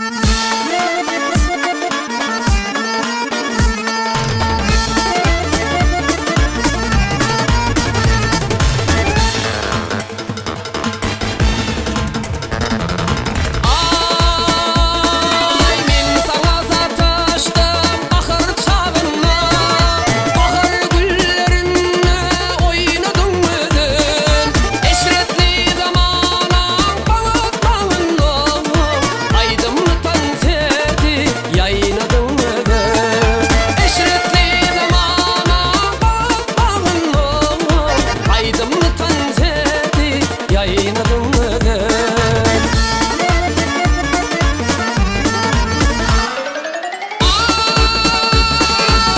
Aý, men saňa sataşdym bahar çagynda, Bahar güllerinde oýnadyň gözel. Eşretli zamanaň baňat bagynda, Aýdymly tans edip ýaýnadyň gözel. Eşretli zamanaň baňat bagynda, Aýdymly tans edip ýaýnadyň gözel.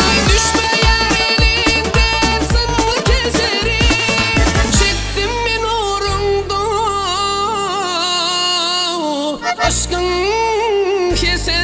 Aý, düşmeýär eliňden synly keserim, Çekdim men ugrunda yşkyň heserin.